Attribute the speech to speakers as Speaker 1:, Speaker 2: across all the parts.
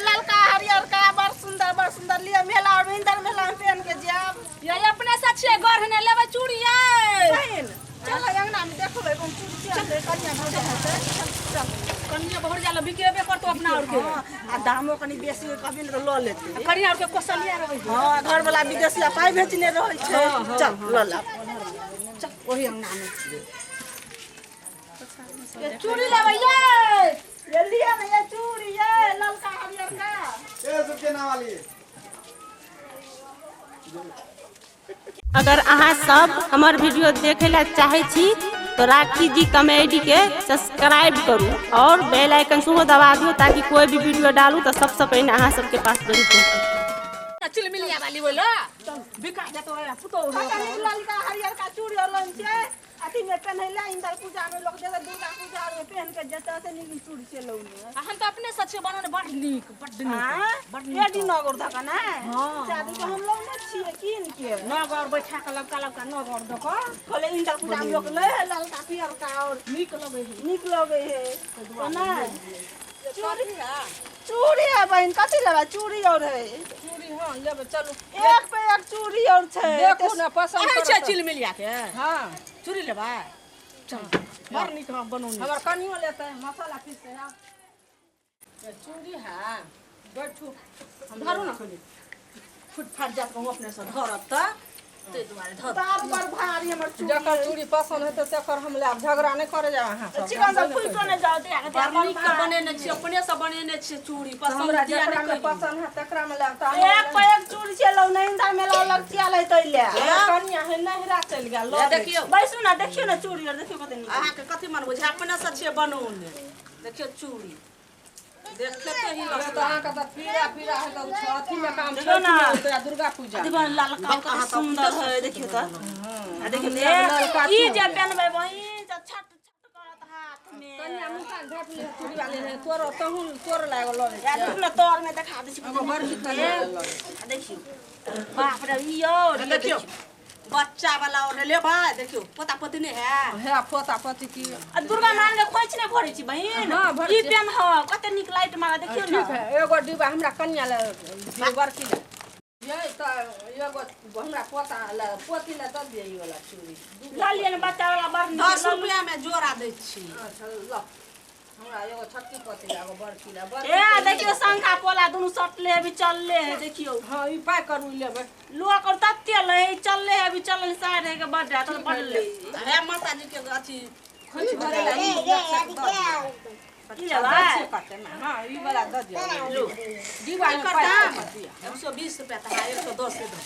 Speaker 1: ललका हरियरका बड़ सुंदर बड़ सुंदर लिअ मेला और इंदर मेला में पहन के जायब।
Speaker 2: ये अपने से छियै गढ़ने लेबै चूड़ी यै।
Speaker 1: बहिन चल अंगना में देखबै कोन चूड़ी छियै कनिया भौजा हेतै। चल
Speaker 2: कनिया भौजा लए बिकेबे करतौ अपना और के।
Speaker 1: हँ, आ दामो कनि बेसी कहबी ने तऽ लऽ लेतै।
Speaker 2: कनिया और के कोसलिया रहै छै।
Speaker 1: हँ, घरवला विदेशिया पाइ भेजने रहै छै। चल लऽ लाब।
Speaker 2: चल ओही अंगना में ये चूड़ी लेबै यै।
Speaker 1: ये लिअ ने ये चूड़ी ये ललका हरियरका।
Speaker 3: ए सबके नाम वाली।
Speaker 4: अगर अहाँ सब हमर वीडियो देखे ला चाहे छी तो राखी जी कॉमेडी के सब्सक्राइब करू और बेल आइकन सेहो दबा दियौ ताकि कोई भी वीडियो डालू तो सबसे पहिने अहाँ सबके पास जरूर पहुँचे।
Speaker 2: चिलमिलिया वाली बोलो बिका जेतो पुतोहु।
Speaker 1: कते नीक ललका हरियरका चूड़ी और लइन छै अथी में पेन्हैला इंदर पूजा में लोग जेतै दुर्गा पूजा में पेन्ह के जेतै से नीक चूड़ी छै लौने।
Speaker 2: आ हम तऽ अपने से छियै बनौने बड़ नीक बड़ नीक
Speaker 1: बड़ नीक रेडी नगर धक ने चाँदी के हम लौने छियै कीन के
Speaker 2: नगर बैठा के लबका लबका नगर दऽ कऽ
Speaker 1: कहले इंदर पूजा में लोग लै है ललका पियरका और
Speaker 2: नीक लगै है।
Speaker 1: नीक लगै है तो नहि चूड़ी चूड़ी है बहिन कथी लेबै चूड़ी और है
Speaker 5: चूड़ी हाँ लेबै चलू।
Speaker 1: एक पे एक चूड़ी और छै।
Speaker 5: देखू ने पसंद
Speaker 2: अहाँ
Speaker 5: करत
Speaker 2: छियै
Speaker 5: तऽ।
Speaker 2: चिलमिलिया के
Speaker 5: हाँ
Speaker 2: चूड़ी लेबै चल बड़ नीक हम बनौने।
Speaker 5: हमर कनियो लेतै मसाला पीसतै। आब चूड़ी है बैठू
Speaker 2: धरू ने कनि फुट फाट जात कहूँ अपने से धरब तऽ ताहि दुआरे धर।
Speaker 1: तार पर भारी हमर चूड़ी।
Speaker 5: जकर चूड़ी पसंद हेतै तकर हम लेब। झगड़ा नहि करे जाउ अहाँ सब।
Speaker 1: चिकन सब फुटो नहि जाउ दिया के
Speaker 2: बड़ नीक के बनेने छियै अपने से बनेने छियै चूड़ी पसंद
Speaker 5: हमरा
Speaker 2: किया
Speaker 5: जकरा
Speaker 2: नहि
Speaker 5: में
Speaker 2: करी।
Speaker 5: पसंद है तकरा में लेब तऽ
Speaker 1: एक पे एक चूड़ी छै लौने इंदा मेला लगचिया लै तै ले।
Speaker 5: कनिया है नहिरा चलि गेल लऽ
Speaker 2: देखियौ।
Speaker 1: बैसू ने देखियौ ने चूड़ी और देखियौ कते नीक।
Speaker 2: अहाँके कथी मन बुझाय अपने से छियै बनौने। देखियौ चूड़ी देखते ही
Speaker 5: लै तऽ अहाँके तऽ पीरा पीरा है तऽ अथी में काम
Speaker 1: देखियौ ने।
Speaker 5: छठि में दुर्गा पूजा।
Speaker 1: देखियौ ने ललका कते सुंदर है देखियौ तऽ। आ देखियौ ने ई जे पेनबै बहिन तऽ छट छट करत हाथ में।
Speaker 5: कनिया मुँह झाँपि ले चूड़ी वाली है तोर तहुँ तोर लागल लऽ लै
Speaker 1: या देखियौ ने तर में देखा दै छी।
Speaker 5: बड़ नीक कनिया लऽ लै।
Speaker 1: आ देखियौ बाप रे ई और
Speaker 2: देखियौ बच्चा वाला और लेबै देखियौ पोता पोती नहि है।
Speaker 5: है पोता पोती की।
Speaker 1: आ दुर्गा मान के खोइछ नहि भरै छी बहिन।
Speaker 5: हाँ, भरै
Speaker 1: ई
Speaker 5: छी।
Speaker 1: पेन ह कते नीक लाइट मारा देखियौ ने।
Speaker 5: ठीक है एगो डिब्बा हमरा कनिया ले दियौ बड़की ले। ये तऽ एगो हमरा पोता ले पोती ले दऽ दिअ ई वाला चूड़ी।
Speaker 1: लऽ लिअ ने बच्चा वाला बड़ नीक।
Speaker 2: 10 रुपया में जोड़ा दै छी।
Speaker 5: अच्छा लऽ हमरा एगो छोटकी पोती ले एगो बड़की ले।
Speaker 1: ए देखियौ शंखा पोला दुनू सटले अभी चलले है देखियौ।
Speaker 5: हाँ ई पाइ करू लेबै।
Speaker 1: लोक और तते लै चलले है अभी चलल साइड है के बड है तऽ बड लै।
Speaker 2: हे माता जी के अथी
Speaker 5: खोइछ भरै ला ई एक सेट दऽ दिअ।
Speaker 1: ई लेबै?
Speaker 5: कते ने हाँ ई वाला दऽ दिअ।
Speaker 2: लू
Speaker 5: डिब्बा में
Speaker 2: एकर
Speaker 5: पाइ
Speaker 2: दाम
Speaker 5: कऽ दिअ।
Speaker 2: 120 रुपया तऽ 110 दऽ देबै।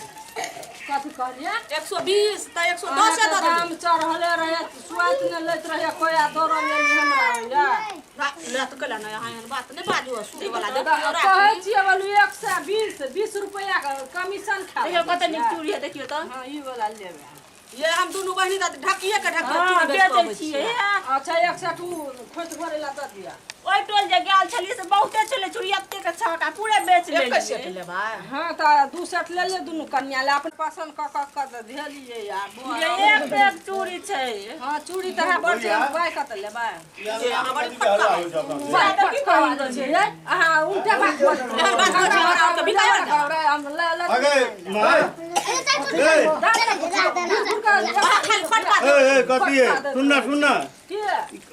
Speaker 5: कथी कहलियै?
Speaker 2: 120 तऽ 110
Speaker 5: अहाँके
Speaker 2: दऽ देबै।
Speaker 5: दाम चढ़ले रहै सुआइत नहि लैत रहै कोइ आ दौड़ल लेली हमरा ओइला।
Speaker 2: ले तऽ कैला नहि अहाँ एहन बात नहि बाजू सूट वाला देखियौ
Speaker 5: कहै छियै बोलू 120 20 रुपैआ के कमीशन खा
Speaker 1: देखियौ कते नीक चूड़ी है देखियौ तऽ।
Speaker 5: हाँ ई वाला लेबै।
Speaker 2: ये हम दुनू बहिनी तऽ ढकिए के ढकिए
Speaker 1: हाँ
Speaker 2: चूड़ी बेच
Speaker 1: बेचै
Speaker 2: अबै
Speaker 1: छियै।
Speaker 2: छियै।
Speaker 5: अच्छा एक सेट उ खोइछ भरै ला दऽ दिअ।
Speaker 1: ओहि टोल जे गेल छलियै से बहुते छलै चूड़ी एते के छक आ पूरे बेच
Speaker 2: एके
Speaker 1: लेलियै।
Speaker 2: सेट लेबै?
Speaker 5: हाँ तऽ 2 सेट ले ले दुनू कनिया ले अपन पसंद कऽ कऽ कऽ धेलियै आ
Speaker 1: ये एक पे एक चूड़ी छै।
Speaker 5: हाँ चूड़ी तऽ है बड़ छै पाइ कतऽ लेबै?
Speaker 2: अहाँ बड़ी फटका
Speaker 5: बात की कहै छियै अहाँ उल्टा बात बजबै।
Speaker 2: एहन बात बजै हमरा आरके बिकायल जाय।
Speaker 5: हम ले ले
Speaker 3: अगे माय ए
Speaker 2: अहाँ खाली फटका
Speaker 3: ए ए कथी है सुनना सुनना
Speaker 5: के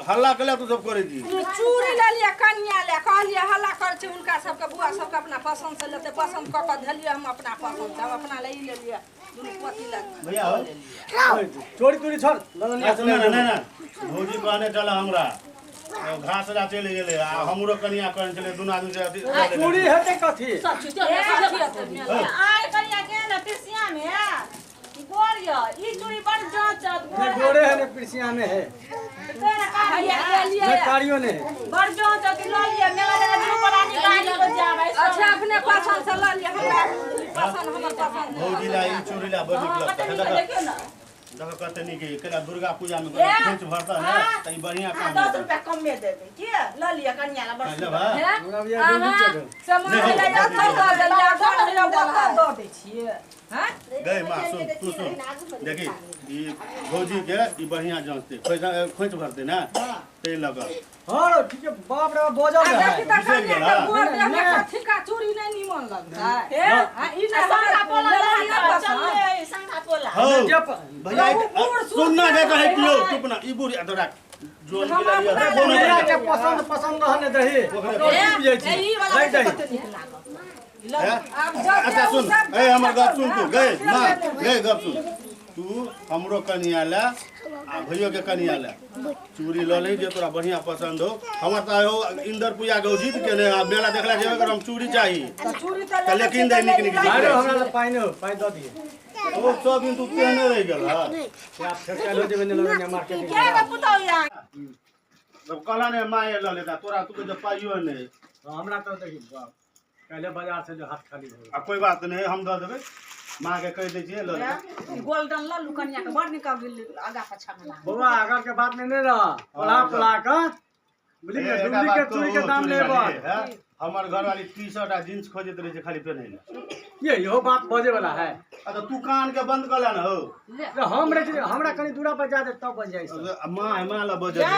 Speaker 3: हल्ला केला तू सब करै छी।
Speaker 5: चूड़ी ले लिअ कनिया ले कहलियै हल्ला करै छै हुनका सबके बुआ सबके अपना पसंद से लेतै पसंद कऽ कऽ धेलियै हम अपना पसंद से हम अपना ले ई लेलियै दुनू पोती ले
Speaker 3: भैया हो
Speaker 6: चोरी तोरी छोड़
Speaker 3: सुन ना ना भौजी कहने चल हमरा घास ला चलि गेलै आ हमरो कनिया कहने छलै दुनू आदमी से अथी
Speaker 6: चूड़ी हेतै कथी?
Speaker 2: सब चीज
Speaker 1: आइ कनिया के ने पिसिया में गोर य ई चूड़ी बड़ जांचत
Speaker 6: ने गोरे है ने पिसिया में है ने कारियो ने है।
Speaker 1: बड़ जांचत लऽ लिअ मेला जगह दुनू परानी गाड़ी पर जाबै।
Speaker 5: अच्छा अपने पसंद से लऽ लिअ हमरा पसंद हमर पसंद।
Speaker 3: भौजी ला ई चूड़ी ला बड़ नीक
Speaker 1: कते
Speaker 3: लगतै।
Speaker 1: नीक देखियौ ने।
Speaker 3: देखो कते नीक है केला दुर्गा पूजा में खोंच भरता ने तऽ ई बढ़िया काम
Speaker 1: 10 रुपया कमे देबै के लऽ लिअ कनिया ला बड़
Speaker 3: लेबै?
Speaker 6: हमरा भी दूध चढ़ल।
Speaker 5: सामान ले एतऽ दऽ देलियै घर ले ओतऽ दऽ दै छियै। हैं?
Speaker 3: गई माँ सुन तू सुन देखी ई भौजी के ई बढ़िया जांचते खोंच भरते ना ते ते लगा
Speaker 6: हां ठीक है बाप रे बजल है
Speaker 5: देखी त कनिया के गोर देह में कथी का चूड़ी नहीं निमन लगता है ई ना
Speaker 1: संघा पोला चल संघा पोला
Speaker 3: हो भैया सुनना के कहे पियो चुप ना ई बूढ़ी अदरा जोन के
Speaker 6: लिए के पसंद पसंद रहने दही डूब जाइ छी
Speaker 2: ई वाला कते नीक लागल
Speaker 3: अच्छा सुन ए हमर गप सुन तू गए मां गए गप सुन तू हमरो कनिया ला आ भैयो के कनिया ला चूड़ी ल ले जे तोरा बढ़िया पसंद हो। हमर त हो इंदर पूजा के जीत के ने आ मेला देखला जेबे कर हम चूड़ी चाही
Speaker 5: चूड़ी त
Speaker 3: लेकिन दे निक निक
Speaker 6: अरे हमरा ल पाइ न पाइ द दिए
Speaker 3: ओ सब दिन तू तेहने रह गेल हां
Speaker 6: आप फेर काल्हि जेबे ने लगने मार्केट
Speaker 1: के गो पुतौ या
Speaker 3: जब कहला ने माय ल लेता तोरा तू के पाइयो ने
Speaker 6: हमरा त देखी बाप पहले बाजार से जो हाथ खाली हो
Speaker 3: आ कोई बात नहीं हम the देबे मां के कह दै छियै ल ले
Speaker 2: गोल्डन ल लू कनिया के बड़ निक आगा पाछा में लागल
Speaker 6: बौआ अगर के बात में नहीं रह पोला पोला के बुझली डुप्लीकेट चूड़ी के दाम लेबो
Speaker 3: हमर घर वाली टी-शर्ट आ जींस खोजैत रहे छै खाली पेन्है ले
Speaker 6: ये इहो बात बजे वाला है।
Speaker 3: आ त तू कान के बंद कर ले न हो
Speaker 6: तो हम रे हमरा कनी दूरा पर जा दे तब बज जाई
Speaker 3: मां मां ल बजे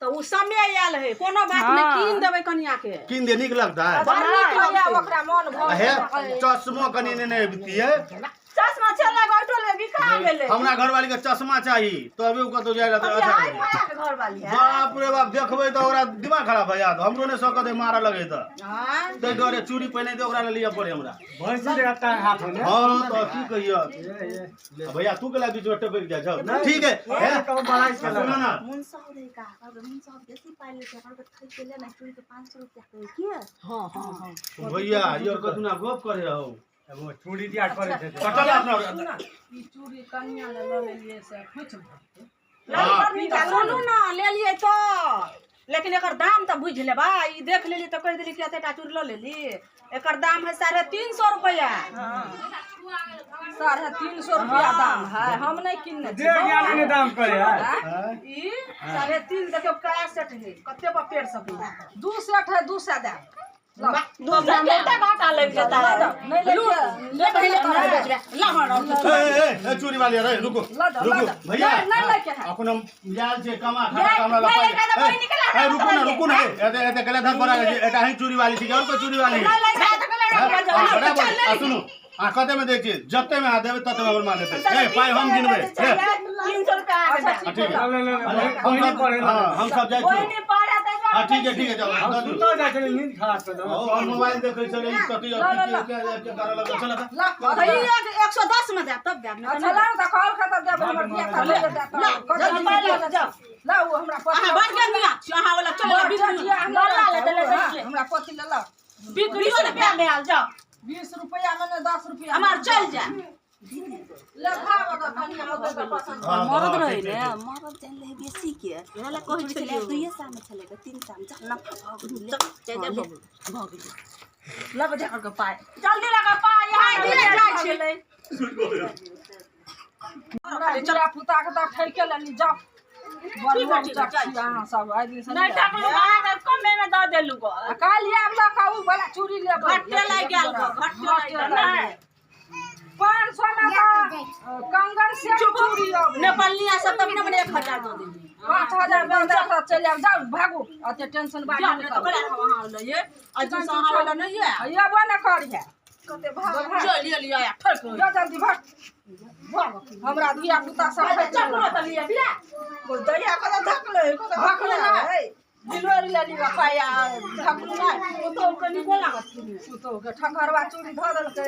Speaker 2: त उ समय आयल है कोनो बात नहीं कीन देबै कनिया के
Speaker 3: कीन दे निक लगता है
Speaker 5: बड़ नीक लगैया ओकरा मन भ
Speaker 3: हे चश्मा कनी ने ने बितिए
Speaker 1: चश्मा चला ऑटो ले बिका गेलै
Speaker 3: हमरा घर वाली के चश्मा चाही तबे उ कतौ जाय त
Speaker 1: अच्छा हाय फाय के घर वाली है
Speaker 3: बाप रे बाप देखबै त ओकरा दिमाग खराब भ जात हमरो ने सकत है मारा लगे त
Speaker 2: हां
Speaker 3: तै डरे चूड़ी पहिने दे ओकरा ले लिया पड़े हमरा
Speaker 6: भैंसी जगह टांग हाथ में
Speaker 3: हां त की कहियो भैया तू केला बीच में टपक जा जाओ ठीक है
Speaker 6: हे कम बड़ाई के
Speaker 3: सुनो ना
Speaker 1: मुन साहब रे का मुन साहब बेसी पाइ ले छै ओकर खरीद के ले ना चूड़ी के 500 रुपया के की
Speaker 2: हां हां हां
Speaker 3: भैया यार कतना गप करे हो
Speaker 6: वो चूड़ी दिया करे थे
Speaker 3: कटल अपना
Speaker 5: ई चूड़ी कनिया ले ल लेलिए से कुछ
Speaker 2: सुनू ना ले लिए तो लेकिन एकर दाम त बुझ लेबा ई देख लेली त कह देली कि एतेटा चूड़ी ल लेली एकर दाम है 350 रुपया।
Speaker 5: 350 रुपया दाम है हम नहीं किनने
Speaker 6: दे ज्ञान ने दाम करे है
Speaker 2: ई 3.5 देखियो का सेट है कते पर पेड़ सब
Speaker 5: दू सेट है 200 दे
Speaker 1: दो घंटा घाटा लग जाता है
Speaker 5: नहीं ले ले
Speaker 2: ला हण
Speaker 3: ए ए ए चूड़ी वाली रे रुको रुको भैया
Speaker 5: नहीं लेके है
Speaker 3: अपन हम याल छे कमा खा हमरा ला पाइ ए रुको ना एते एते गले धर बड़ा एटा ही चूड़ी वाली छी और कोई चूड़ी वाली
Speaker 1: नहीं ले के
Speaker 3: बराबर सुनो आ कते में दै छी जते में आ देबे तते में हमर मां देते ए पाइ हम गिनबे
Speaker 1: 300 रुपया
Speaker 3: ठीक है हम सब जाइ छी हां ठीक है जाओ
Speaker 6: हम सुतो जाइ छी नींद खराब कर दो
Speaker 3: हम मोबाइल देखै छलै ई कथि के के करे लगल चल
Speaker 2: त ई 110 में देब तब देब
Speaker 5: अच्छा लाओ त कॉल खतम देब हमर बियाह त ले देब
Speaker 2: त जाओ
Speaker 5: लाओ हमरा
Speaker 2: अहां बढ़ के मिया अहां वाला चल
Speaker 5: ला ले हमरा पति ले ला
Speaker 2: 20 रुपया में आल जाओ
Speaker 5: 20 रुपया में ने 10 रुपया
Speaker 2: हमार चल जा
Speaker 5: ले भाव का कनिया ओकर पसंद
Speaker 4: मरद रहे ने मरद जान ले बेसी के वाला कहै छलै 2 साल में छलै 3 साल में नफा भ गेल चल जा भ गेल
Speaker 2: लब जा के पाय
Speaker 1: जल्दी लगा पाय
Speaker 2: पाय दिए जाइ छलै
Speaker 5: चला पुता के त ठैके लेली जाओ बड़ मोट छी अहाँ सब आइ दिन से
Speaker 1: नहीं ठकलू अहाँ कमे में the देलू गो
Speaker 5: आ काल्हि आब ल के उ वाला चूड़ी लेबै
Speaker 1: घट्टे लागि गेल गो घट्टे लागि गेल
Speaker 5: नहीं 500 में त कंगन से चूड़ी अब
Speaker 2: नेपालिया सब तब ने 1000 दऽ देली
Speaker 5: 5000 में दे त चलि आब जाउ भागू अते टेंशन बात
Speaker 2: जाओ
Speaker 5: नहीं
Speaker 2: ने तो
Speaker 5: करू
Speaker 2: कला वहां लइए आ जो सहां वाला नहीं है
Speaker 5: अयबो ने करिहे कते भाग
Speaker 2: चल लिया लिया ठक
Speaker 5: जा जल्दी भाग हमरा धिया पुता सब
Speaker 1: चकरो त लिया बिया दहिया कत धकले कत
Speaker 5: धकले
Speaker 1: धकले
Speaker 2: बिलोरी लेली पाया धकलू ना ओ तो कनी को लागत
Speaker 5: पुतोह के ठकरवा चूड़ी धऽ देलकै।